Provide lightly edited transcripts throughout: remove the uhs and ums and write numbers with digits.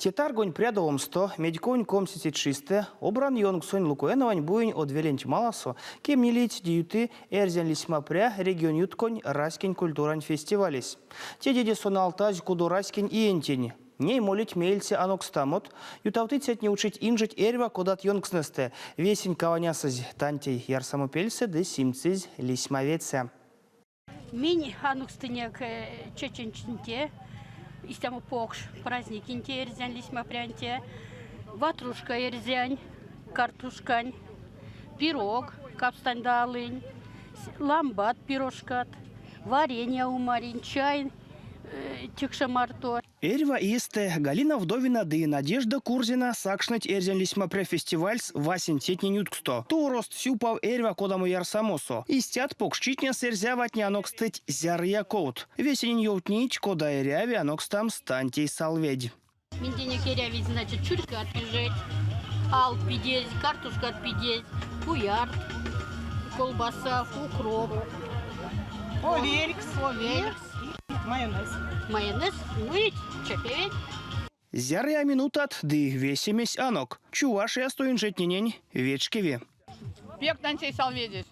Те таргонь прядовомсто, медьковонь комсеце чистэ, Обран ёнксонь Лукояновань буень од веленть маласо кемнилить ды юты Эрзянь лисьмапря регионъютконь раськень культурань фестивалесь. Тедеде сон алтазь кудораськень иентень. Ней молить меельце анокстамот, ютавтыцятне учить инжеть эрьва кодат ёнкстнэстэ, весень каванясызь тантей ярсамопельсэ ды симдсызь лисьмаведьсэ. Минь анокстынек чеченчинте, истямо покш праздникенте эрзянь лисьмапрянте, ватрушка эрзянь, картушкань, пирог капстань ды алынь, ламбат пирожкат, варенья умарень, чай тикше марто. Эрьва иестэ Галина Вдовина ды Надежда Курзина сакшныть Эрзянь лисьмапря фестивальс васенцетнень ютксто. Турост сюпав эрьва кодамо ярсамосо. Истят покшчитнес эрзяватне анокстыть зярыя ковт. Весенень ёвтнить, кода эряви анокстамс тантей салведь. Минденек эряви, значит, чурькат пижеть, алт пидезь, картушкат пидезь, куярт, колбаса, укроп. Оверькс. Оверькс. Майонез. Майонез, ну и чапеведь. Зярыя минутат ды весемесь анок. Чувашиясто инжетненень вечкеви. Пек тантей салведесь.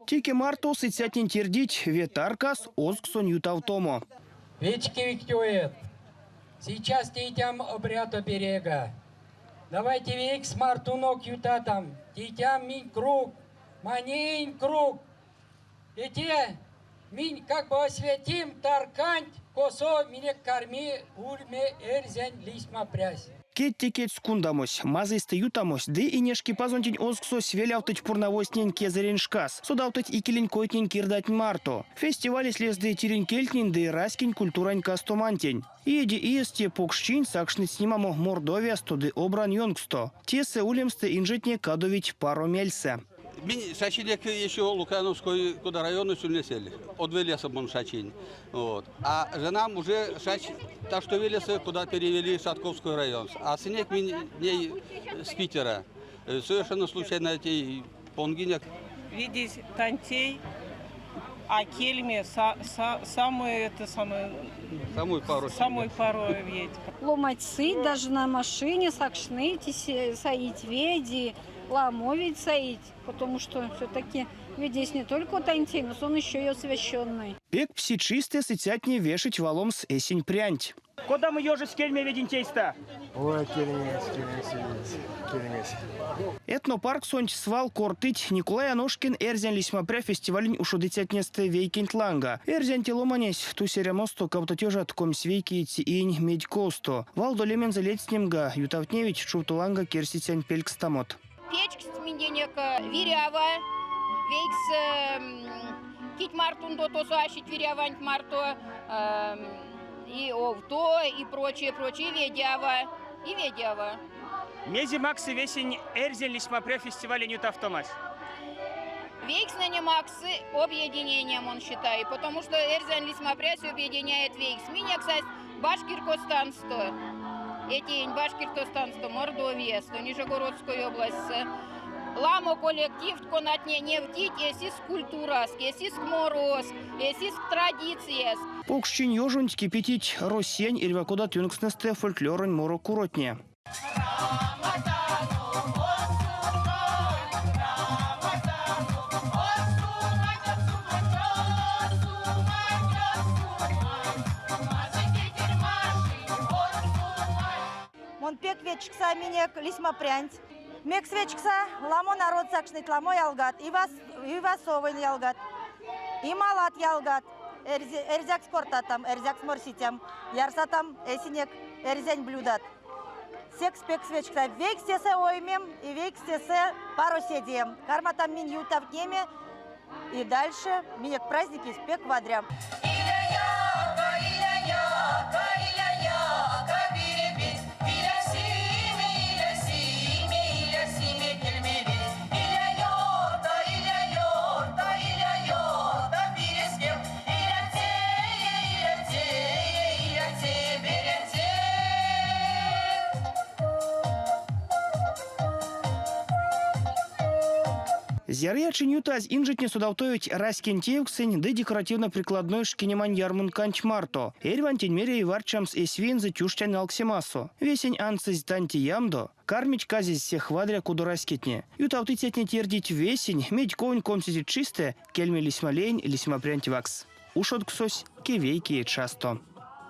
Теке марто сыцятнень тердить ве таркас озксонь ютавтомо. Вечкевиктёет. Сейчас тейтям обряд оберега. Давайте вейкс мартунок ютатам, тейтям минь круг, манень круг. Эте минь как бы освятим тарканть, косо минек карми ульме эрзянь лисьмапрясь. Кедте кедьс кундамось, мазыйстэ ютамось ды Инешкипазонтень озксось велявтыть пурнавозтнень кезэрень шкас, содавтыть икелень койтнень-кирдатнень марто. Фестивалесь лезды тиринь кельтнень ды раськень культурань кастомантень. Иеде иес те покшчинть сакшныть снимамо Мордовиясто ды Обран ёнкссто. Тесэ улемстэ инжетне кадовить паро мельсэ. Минь шачинек еще Лукьяновской куда районось ульнесель, од велесэ мон шачинь. Вот. А женам уже шач, так что велесэ, куда перевели Садковской район. А сынек минь ней с Питера. Совершенно случайно эти понгинек. Видеть тантей, а кельме самое это самое самую пару самую пару ведь. Ломать сыть даже на машине сакшныть, саить веди, ламо ведь саить, потому что все-таки ведесь не только тантей, но сон еще и освященный. Пек пси чистэ сыцятне вешить валомс эсень прянть. Кодамо ёжось кельме веденть эйстэ? Ой, кельмесь, кельмесь, кельмесь. Этнопарксонть свал кортыть Николай Аношкин Эрзянь лисьмапря фестивалень ушодыцятнестэ вейкенть ланга. Эрзянь те ломанесь тусь эрямосто кавто тёжат 21 иень медьковсто. Валдо лемензэ ледстнемга ютавтневить чувто ланга керсицянь пелькстамот. Печксть минденек Вирява, вейкс кить мартундо тосо ащить Виряванть марто, и овто, и прочее, прочее, Ведява, и Ведява. Мезе максы весень эрзянь лисьмапря фестивалень ютавтомась? Вейкснене максы объединением, он считает, потому что эрзянь лисьмапрясь объединяет вейкс. Минек састь Башкиркостансто, этень Башкиртостансто, Мордовиясто, Нижегородской областьсэ. Ламо коллективт, конатне невтить эсист культураск, эсист мороск, эсист традицияст. Покшчинь ёжонть кепетить Россиянь эрьва кодат ёнкстнэстэ фольклоронь морокуротне. Мон пек вечкса минек лисьмапрянть. Мекс вечкса, ламо народ сакшныть, ламо ялгат, и вас, и васовонь ялгат, и малат ялгат. Эрзякс кортатам, эрзякс морситям, ярсатам эсинек эрзянь блюдат. Секс пек вечкса. Вейкс тесэ оймем и вейкс тесэ паро седеем. Карматам минь ютавтнеме и дальше минек праздники пек вадря. Зярыя чинь ютазь инжетне содавтовить раськень теевксэнь ды декоративно-прикладной шкинемань ярмунканть марто. Эрьвантень мереви варчамс эсь виензэ Тюштянь налксемасо. Весень андсызь тантей ямдо, кармить казезь сех вадря кудораськетне. Ютавтыцятне тердить весень медьковонь 20 чистэ Кельме Лисьмалеень лисьмапрянть ваксс. Ушодксось кевейкее чассто.